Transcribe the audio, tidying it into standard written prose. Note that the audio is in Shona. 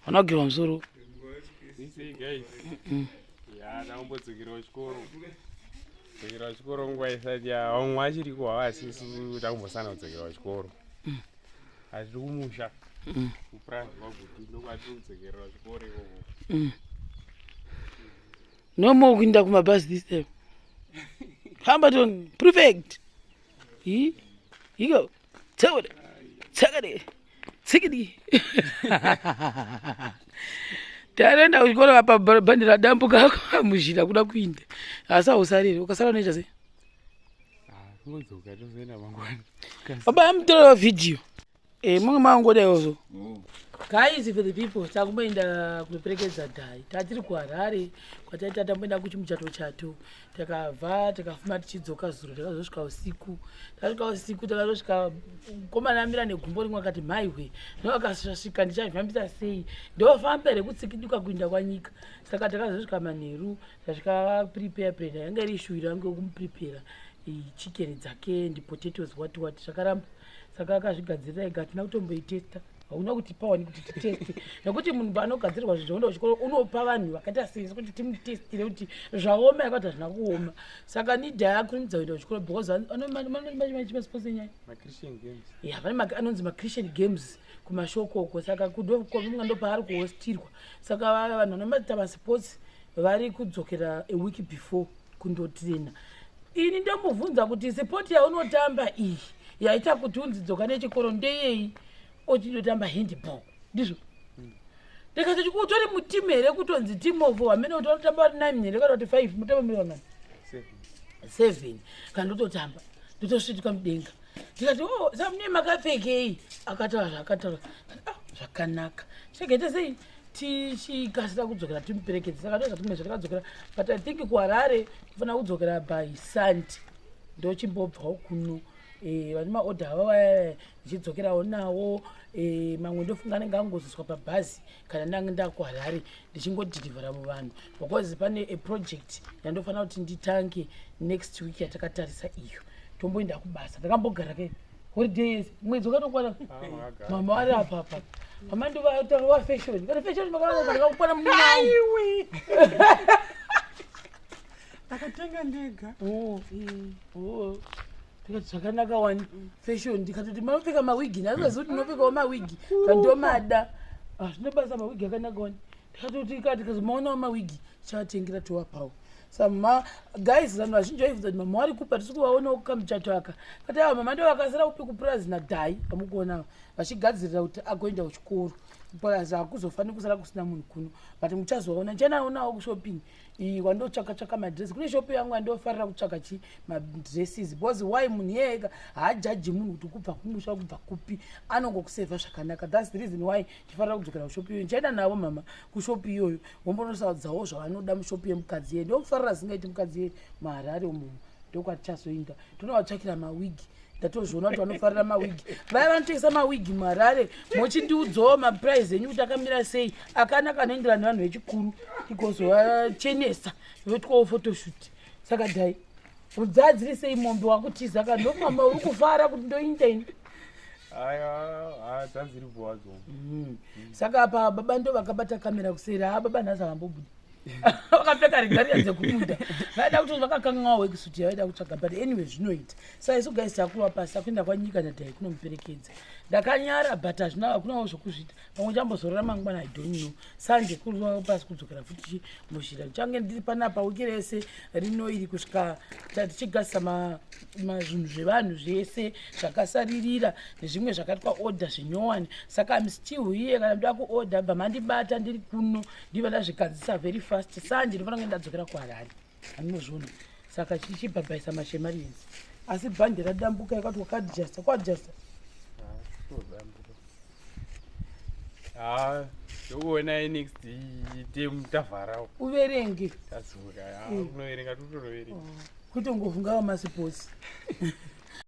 Vana kugerwa musoro. Ya, takumbodzokerawo chikoro. Kudzokerawo chikoro nguva isati ya vamwe vachiriko havo asi isu takumbosana kudzokerawo chikoro. Hatiri kumusha. Kupurazi kwaGutu ndokwatiri kudzokerawo chikoro ikoko. No more kuinda kumabhazi this time. Hamberton, prefect. He, you go. Tell Tsakadi. Tsikidi. Tarenda kuchikoro apa bhandi radambuka muzhira kuda kuinda. Asi hausariri, ukasara unoita sei? Kungodzoka tozoenda mangwana. Baba amutorera vhidhiyo. Eh, munge mangoda izvozvo. Guys, for the people, takumboenda kunoperekedza Dhai. Tatiri kuHarare, kwataita tamboenda kuchimuchato chato. Takabva takafuma tichidzoka zuro, takazosvika usiku. Tasvika usiku takazosvika mukomana amira negumbo rimwe akati mhaihwe. Ndokakasvika ndichazvifambisa sei? Ndofamba here kutsikiduka kuinda kwanyika. Saka takazosvika manheru, tasvika prepare prepare. Yanga iri shuwiro yangu yekumuprepare chicken dzake and potatoes what what zvakaramba. Saka akazvigadzirira ega hatina kutomboitesta. Hauna kutipa wani kuti titeste nekuti munhu paanogadzirwa zvinhu zvekuenda kuchikoro unopa vanhu vakaita sei kuti timutestire kuti zvaoma yakati hazvina kuoma. Saka nida yakurumidza kuenda kuchikoro because anomasipose nyaya ya pane anonzi machristian games kumashoko uko. Saka kudomunga ndopaari kuhostirwa. Saka vanhu vanomaita masports vari kudzokera a week before kundotraina. Ini ndomubvunza kuti sport yaunotamba iyi yaita kuti unzi dzoka nechikoro ndeyei? Ochindotamba handball. Ndizvo. Ndikati utori mutimu here kutonzi team of hamene kuti vanotamba vari 9 here kana kuti 5 mutamba muri vanani? 7. Kana ndototamba ndotosvituka mudenga. Ndikati oh, saka mune makapfekei? Akataura zvaakataura. Ah, zvakanaka. Chakaita sei? Tichikasira kudzokera timuperekedze. Saka ndozvatimwe zvatakadzokera. But I think kuHarare tofanira kudzokera by Sunday. Ndochimbobvawo kuno. Vane maodha avo vaya ndichidzokerawo nawo. Mamwe ndofunga anenge angoziswa pabhazi kana ndange ndakuHarare ndichingodhilivhera muvanhu because pane a project yandofanira kuti nditange next week yatakatarisa iyo. Tomboenda kubasa. Ndakambogara ke holiday yese mwedzi wakatokwana. Mama vari apa apa. Mama ndovataura fashion. Kana fashion makavana ndakakwana munhu. Ndakatenga ndega. Oh. Oh. Ndikati zvakanaka wani fashion. Ndikatoti manopfeka mawigi ndasingazivi kuti ndinopfekawo mawigi kandomada. Zvine basa mawigi akanaka wani. Ndikatoti tikazomaonawo mawigi chatengera tovapawo. Sama guys vanhu vazhinji vaibvunza kuti mama vari kupa tisi kuvaonawo kukamuchato aka. Kati ava mama ndo vakasara kupi kupurazi naDhai vamukuona vachigadzirira kuti agoenda kuchikoro. Kupurazi hakuzofaniri kusara kusina munhu kuno. But muchazovaona ndichanaonawo kushopping. Iyi wandotsvaka tsvaka madress. Kune shop yangu yandofarira kutsvaka chi madresses because why munhu iyeye haajaji munhu kuti kubva kumusha kubva kupi anongokusevha zvakanaka. That's the reason why ndifarira kudzokera kushop iyoyo. Ndichaenda navo mama kushop iyoyo vombonosaudzawo zvavanoda mushop yemukadzi iye. Ndomufarira zingaiti mukadzi iye muHarare umomo ndokwatichazoinda tonovatsvakira mawigi. Ndatozviona kuti vanofarira mawigi. Vaya vanotengesa mawigi muHarare mochindiudzawo maprice enyu kuti akamira sei akanaka anoenderana nevanhu vechikuru tigozovachenesa voitwawo photoshoot. Saka dai udzadziri sei mombe wakutiza ka ndomama uri kufara kuti ndoinda ini. Aya, dzadziri bwadzo. Saka apa baba ndo vakabata kamera kuseri. Ha baba nhasi havambobuda. Vakapfeka regaria dzekumunda. Vaida kuti vakakanganwa worksuit yavaida kutsvaga but anyway zvinoita. Saka isu guys takurwa pasi takuenda kwanyika naDhai kunomuperekedza. Ndakanyara but hazvina hakunawo zvokuzviita. Pamwe chambozorora mangwana I don't know. Sunday kurwa pasi kudzokera futi muzhira. Ndichange ndiri panapa wiki rese rino iri kusvika tichigadzisa zvinhu zvevanhu zvese zvakasaririra nezvimwe zvakaitwa order zvinyowani. Saka I'm still here kana ndoda kuorder bva mandibata ndiri kuno ndiva ndazvigadzisa very fast. Sunday ndinofanira kunge ndadzokera kuHarare. Andinozviona. Saka chichibhabhaisa mashemarians. Asi bhandi radambuka yakati wakadjusta kwadjusta. Ah, ndokuonai next time tavhara. Uverenge. Tadzoka. Unoverenga totonoverenga. Kutongofungawo masipotsi.